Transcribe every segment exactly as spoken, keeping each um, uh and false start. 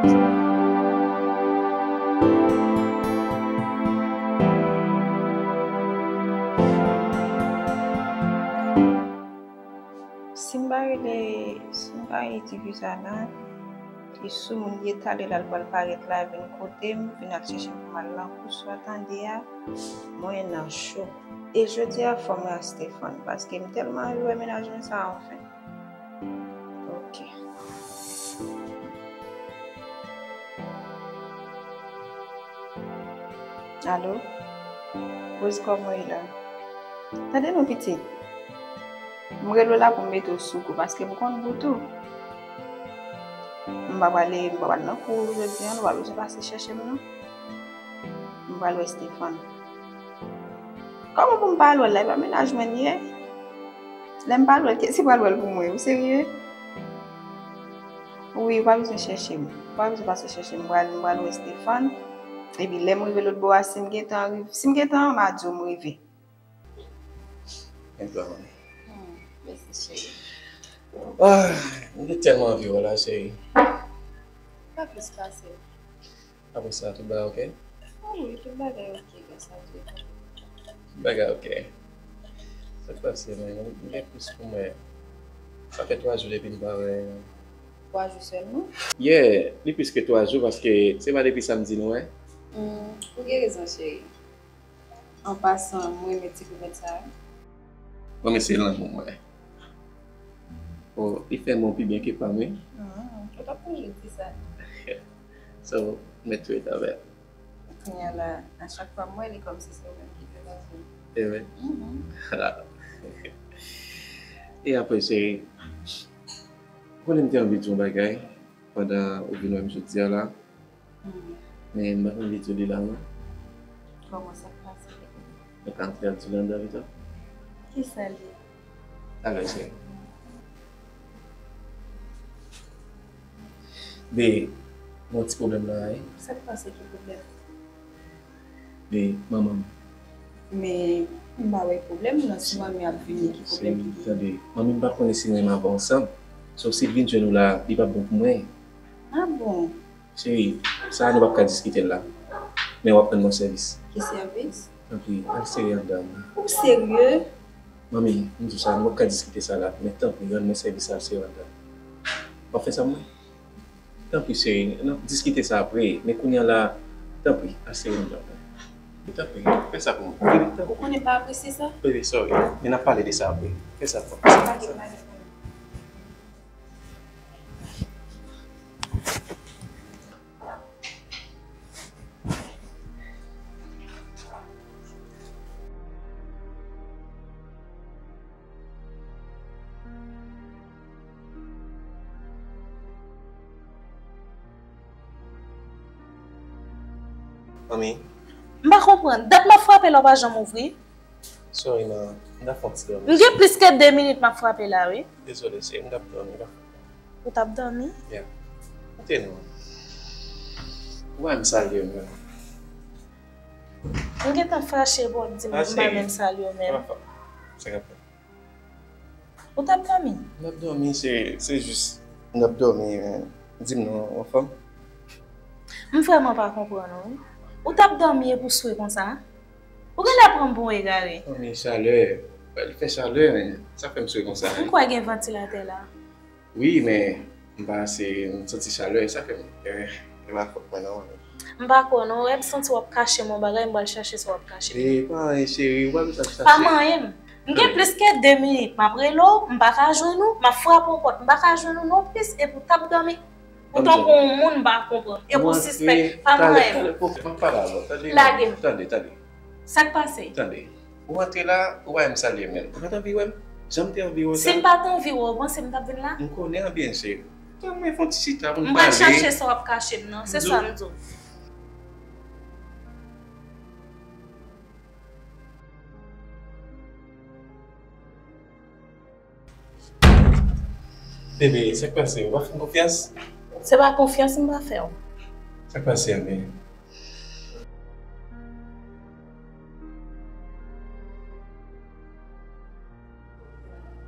Si m pa rele, si m pa rele ti fi sa la, li sou moun li ye, talè l al pral parèt la, vin kote m, vin al chèche m pou m al nan kous, w a tande a, mwen nan cho. E jodi a, fò m wè Stefan, paske m tèlman anvi wè mennaj mwen sa, anfen. Ok. Alo? Rose, kòman w ye la? Tande non, pitit. M rele w la pou m mete w sou kou, paske m konn bout ou. M pa prale, m pa pral nan kou jodi a, nou pa bezwen pase chèche m, non. M pral wè Stefan. Kòman pou m pa al wè l la? E pa mennaj mwen li ye? Lè m pa al wè l, kiyès ki pral wè l pou mwen? Ou serye? Wi, ou pa bezwen chèche m. Ou pa bezwen pase chèche m. M pral, m pral wè Stefan. Epi lè m rive lòt bò a, si m gentan rive, si m gentan, m a di w m rive. Gen dwa, manmi. Hmm, mèsi, cheri. Ah, m te tèlman anvi wè w la, cheri. Pa plis pase. Apre sa, tout bagay ok? Ah wi, tout bagay ok, grasa Dye. Tout bagay ok. Sa k pase, man? M gen plis pou mwen. Sa fè twa jou depi m pa wè. Twa jou sèlman? Yeah, li plis ke twa jou, paske se pa depi samdi nou wè. Hmm, ou gen rezon, cheri. An pasan, mwen renmen ti goumèt sa a. Mwen, men se lanmou mwen. Oh, li fè mwen pi byen ke pa m, wi. Hmm, ou t ap toujou di sa. So, mèt tou avè l. Kounye a la, a chak fwa m wè li, kòmsi se ou menm ki te raje. E vre? Mhm. E apre, cheri, ou konnen m te anvi di yon bagay pandan ou vin wè m jodi a la. Hmm. Men m pa konn li tou li la non. Kòman sa k pase? Mwen ka antre ak Dilanda pito. Kisa l ye? Alò, cheri. Be, yon ti pwoblèm la, wi. Sa k pase, ki pwoblèm? Be, manman m. Men, m pa wè pwoblèm nan, si manmi ap vini, ki pwoblèm ki genyen? Tande, manmi m pa konnen si nou renmen avè ansanm. So, si l vin jwenn ou la, li p ap bon pou mwen. Ah bon? Cheri, sa a nou p ap ka diskite l la. Men w ap rann mwen sèvis. Ki sèvis? Tanpri, al sere anndan an. Ou serye? Manmi, m di w sa, nou p ap ka diskite sa la, men tanpri, rann mwen sèvis al sere anndan an. W ap fè sa pou mwen? Tanpri, cheri, n ap diskite sa apre, men kounye a la, tanpri, al sere anndan an. Tanpri, fè sa pou mwen. Bebe, tanpri. Ou konnen pa apresye sa? Bebe, sorry, men n ap pale de sa apre. Fè sa pou mwen. Pa gen pale pou mwen. Manmi. M pa konprann. Dat m ap frape la, w pa janm ouvri. Sorry, ma. M t ap fè yon ti dòmi. M gen plis ke de minit m ap frape la, wi. Dezole, cheri, m t ap dòmi la. Ou t ap dòmi? Yeah. Koute non. Ou pa menm salye m menm. M gentan fache pou w ap di m ou pa menm salye w menm. Sa k ap fèt? Ou t ap dòmi? M t ap dòmi, se, se jis. M t ap dòmi, men di m non, anfòm? M vrèman pa konprann ou, wi. Ou t ap dòmi epi w swe konsa? Ou genlè pran m pou yon egare. Non, men chalè. Li fè chalè, men sa fè m swe konsa. M kwè gen vantilatè la. Wi, men m pa ase, m santi chalè, sa fè m, eh, e pa fòt mwen non. M pa kwè non, wè m santi w ap kache m yon bagay, m pral chache sa w ap kache m. E pa anyen cheri, ou pa bezwen chache. Pa manyen m. M gen plis ke de minit, m ap rele w, m pa ka jwenn ou, m ap frape yon pòt, m pa ka jwenn ou non plis, epi w t ap dòmi. Ou tankou yon moun m pa konprann. Epi w sispèk, pa manyen m. Lage m. Tande, tande. Sa k pase? Tande. Ou antre la, ou pa menm salye m menm. Ou pa t anvi wè m? Jan m te anvi wè w la. Si m pa t anvi wè w, ou panse m t ap vin la? M konnen an byen, cheri. Tann mwen fè yon ti chita pou n pale. M pral chache sa w ap kache m nan, se sa m di w. Bebe, sa k pase? Ou pa fè m konfyans? Se pa konfyans m pa fè w. Sa k pase, Amy?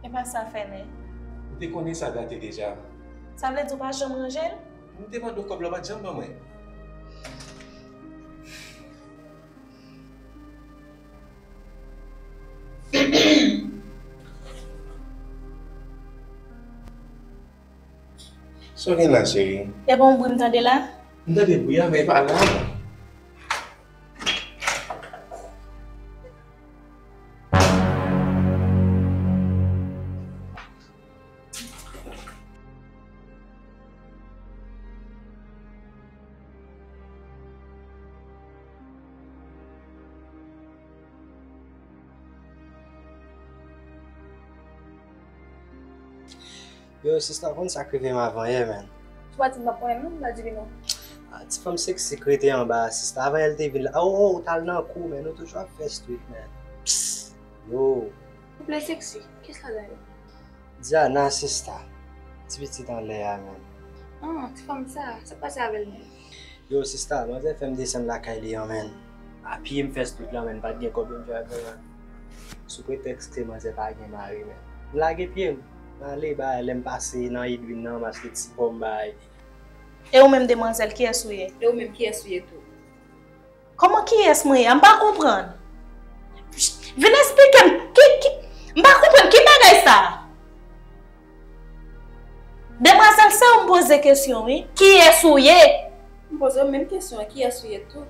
E pa sa fè, men. Ou te konnen sa date deja. Sa vle di w pa janm ranje l? M te mande w kòb la, w pa t janm ban mwen. Sa w gen la, cheri? E pa yon bri m tande la? M tande bri a, men e pa la. Yo, sista, w konn sa k rive m avanyè, man. Ou pa di m p ap konnen non, m pa di li non. Ah, ti fanm seksi k rete anba a, sista. Avanyè l te vin la. Oh, oh, ou t al nan kou, man. Nou toujou ap fè street, man. Yo. Kouple seksi. Kiyès la dayè? Diana, sista. Ti pitit anlè a, man. Ah, ti fanm sa, sa k pase avè l menm? Yo, sista, manzè fè m desann lakay li an, man. A pye m fè street la, man, pa t gen kòb yo m te al pran. Sou pretèks ke manzè pa gen mari, man. M lage pye m. M ale, bay, lè m pase nan Edwin nan, m achte ti pòm, bay. E ou menm, demwazèl, kiyès ou ye? E ou menm, kiyès ou ye tou? Kòman kiyès mwen ye a? M pa konprann. Vin eksplike m. Ki, ki, m pa konprann. Ki bagay sa? Demwazèl, se ou m poze kesyon, wi. Kiyès ou ye? M poze w menm kesyon an, kiyès ou ye tou?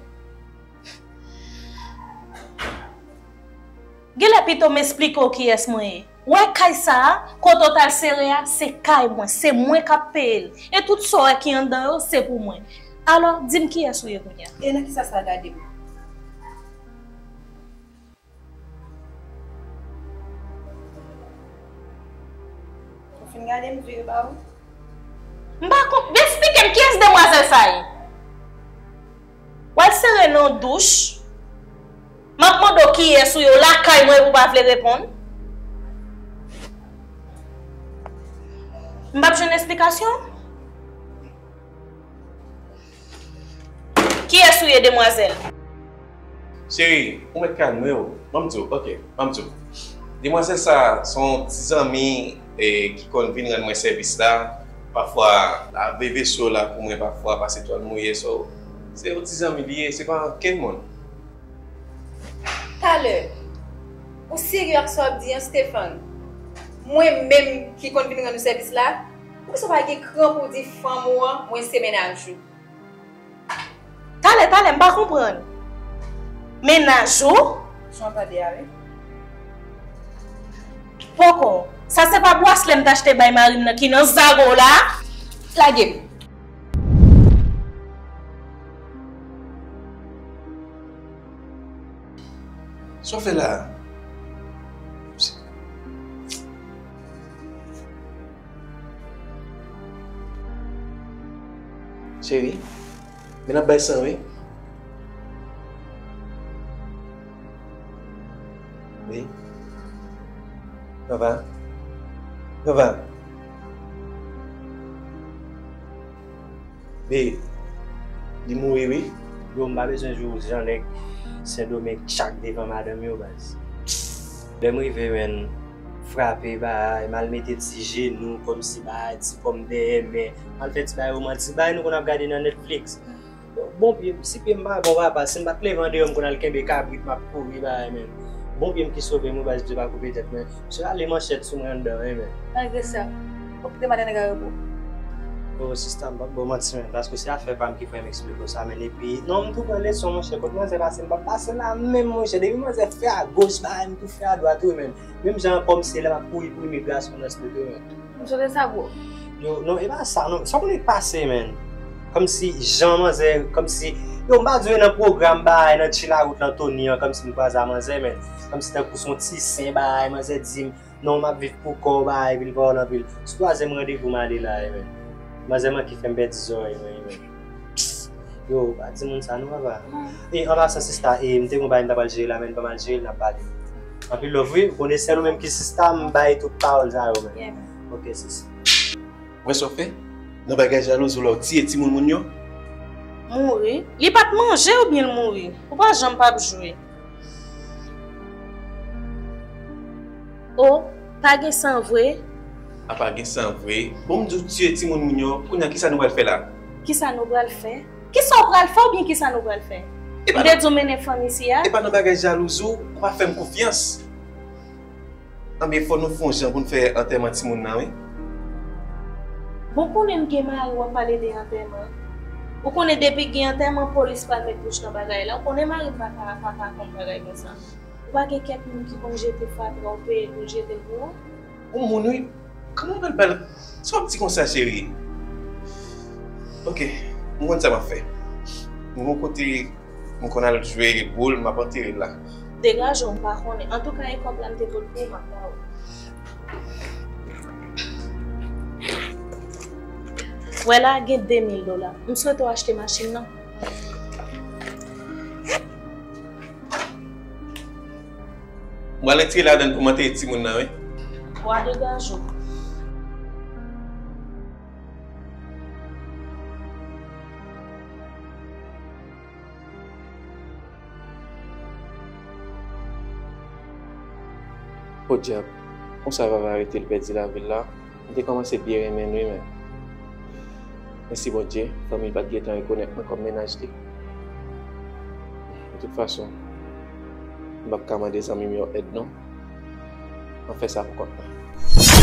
Genlè pito m eksplike w kiyès mwen ye. Ou wè kay sa a, kote w t al sere a, se kay mwen, se mwen k ap peye l. E tout sa w wè ki anndan yo, se pou mwen. Alò, di m kiyès ou ye kounye a? E nan kisa sa gade m? Ou fin gade m vire ba ou? M pa konp-, eksplike m kiyès demwazèl sa ye. W al sere nan yon douch. M ap mande w kiyès ou ye, w lakay mwen epi w pa vle reponn. M p ap jwenn esplikasyon? Kiyès ou ye, demwazèl? Cheri, ou mèt kalme w. Ban m di w, oke, ban m di w. Demwazèl sa a, se yon ti zanmi, e, ki konn vin rann mwen sèvis la. Pafwa, lave veso la pou mwen, pafwa, pase twal mouye. So, se yon ti zanmi li ye, se pa ankenn moun. Talè, ou serye ak sa w ap di an, Stéphane? Mwen menm ki konn vin rann ou sèvis la? Poukisa w pa gen kran pou w di fanm ou an, mwen se mennaj ou? Talè, talè, m pa konprann. Mennaj ou? Jan w tande a, wi. Poko. Sa se pa braslè m t achte bay mari m nan ki nan zago la? Lage m. Sa w fè la a? Cheri, men n ap bay san, wi. Wi. Papa. Papa. Wi. Li mouri, wi. Yo, m pa bezwen jwe jan nèg Sendomeng tchak devan madanm yo, baz. Lè m rive, menn, frape, bay, m al mete ti jenou, kòmsi, bay, ti pòm dèyè men, m al fè ti bay romantik, bay nou konn ap gade nan Netflix. Bon pye m, si pye m pa bon, papa, si m pa t leve andeyò, m konn al kenbe kabrit, m ap kouri, bay, menn. Bon pye m ki sove m, wi, baz, Dye pa koupe tèt mwen. Misye rale manchèt sou mwen anndan, wi, menn. Malgre sa, w ap kite madanm nèg a repo. Oh, sista, m p ap ba w manti, menn, paske se afè pa m ki fè m eksplike w sa, menn. Epi, non, m tou pran leson, monchè. Kot manzè pase, m p ap pase la menm, monchè. Depi manzè fè agoch, bay, m tou fè adwat, wi, menn. Menm jan kòmsi lè m ap kouri pou imigras, m nan sou tou, menn. M sot sa, bro. Yo, non, e pa sa, non. Sa w konnen k pase, menn? Kòmsi jan manzè, kòmsi, yo, m pa di w nan pwogram, bay, nan chill a wout lan, Tony an, kòmsi m kwaze a manzè, menn. Kòmsi tankou se yon ti sen, bay, manzè di m, non, m ap viv pou kò w, bay, epi l pa w nan vil. Se twazyèm randevou m ale la, menn. Manzè manke fè m pèdi zòrèy mwen, menn. Yo, pa di moun sa non, papa. E, an pasan, sista, e, m te gon bagay m ta pral jere la, men m pa mal jere l, n ap pale. Anpil love, wi, ou konnen sèl ou menm ki sista, m bay tout pawòl sa yo, men. Yeah, man. Ok, sis. Wè sa w fè? Nan bagay jalouzi w la, w tiye timoun moun yo? Mouri? Li pa t manje oubyen l mouri? Ou pa janm p ap jwe. O, pa gen san vre? A pa gen san vre? Bon, m di w tiye timoun moun yo, kounye a kisa nou pral fè la? Kisa nou pral fè? Kisa w pral fè oubyen kisa nou pral fè? M te di w mennen fanm isi a? E pa nan bagay jalouzi w, ou pa fè m konfyans. Anben, fò nou fè yon jan pou n fè antèman timoun nan, wi. Bon, konnen m gen mari, w ap pale de antèman. Ou konnen depi gen antèman, polis pral met bouch nan bagay la. Ou konnen mari m pa ka, pa ka konn bagay konsa. Ou pa gen kèk moun ki konn jete fatra, ou peye l pou l jete l pou ou? Yon moun, wi. Kòman w pral ba l? Sa w ap di konsa, cheri? Ok, m konn sa m ap fè. M gon kote m konn al jwe boul, m ap antere l la. Degaje w, m pa konnen. Antouka, e kòb la m te pot pou ou, m ap ba ou. Wè la, gen de mil dola. M swete w achte machin nan. M pral retire ladan l pou m antere timoun nan, wi. Wa degaje w. Podyab, konsa Vava rete l pèdi lavi l la. M te kòmanse byen renmen l wi, men mèsi Bondye, fanmi l pa t gentan rekonèt mwen kòm mennaj li. De tout fason, m p ap ka mande zanmi m yo èd non. Mwen fè sa pou kont mwen.